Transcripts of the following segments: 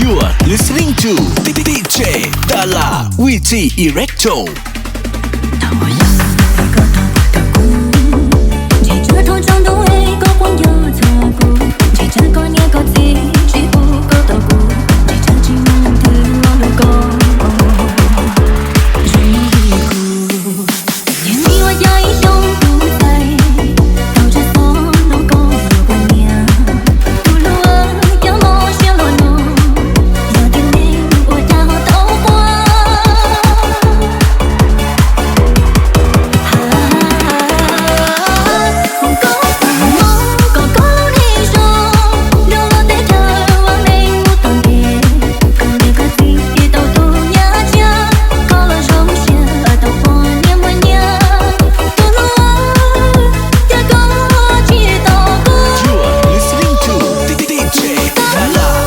You are listening to D J Dala Wiji Electro. You are listening to D J Dala.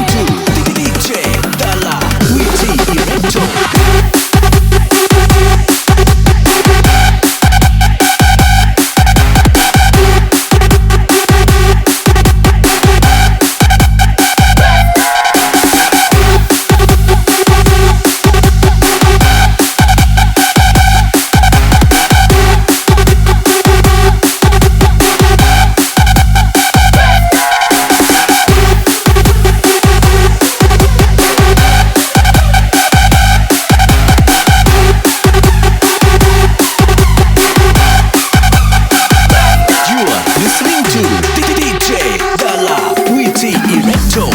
You are listening to D J Dala Wiji Electro. You are listening to D J Dala Wiji Electro.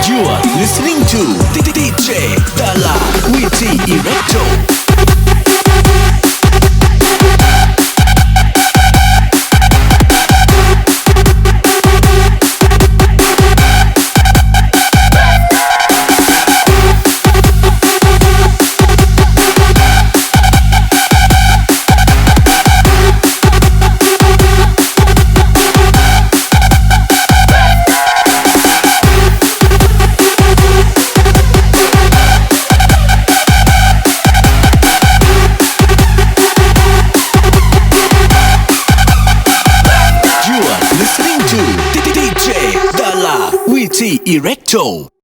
You are listening to D J Dala Wiji Electro. You are listening to D J Dala Wiji Electro.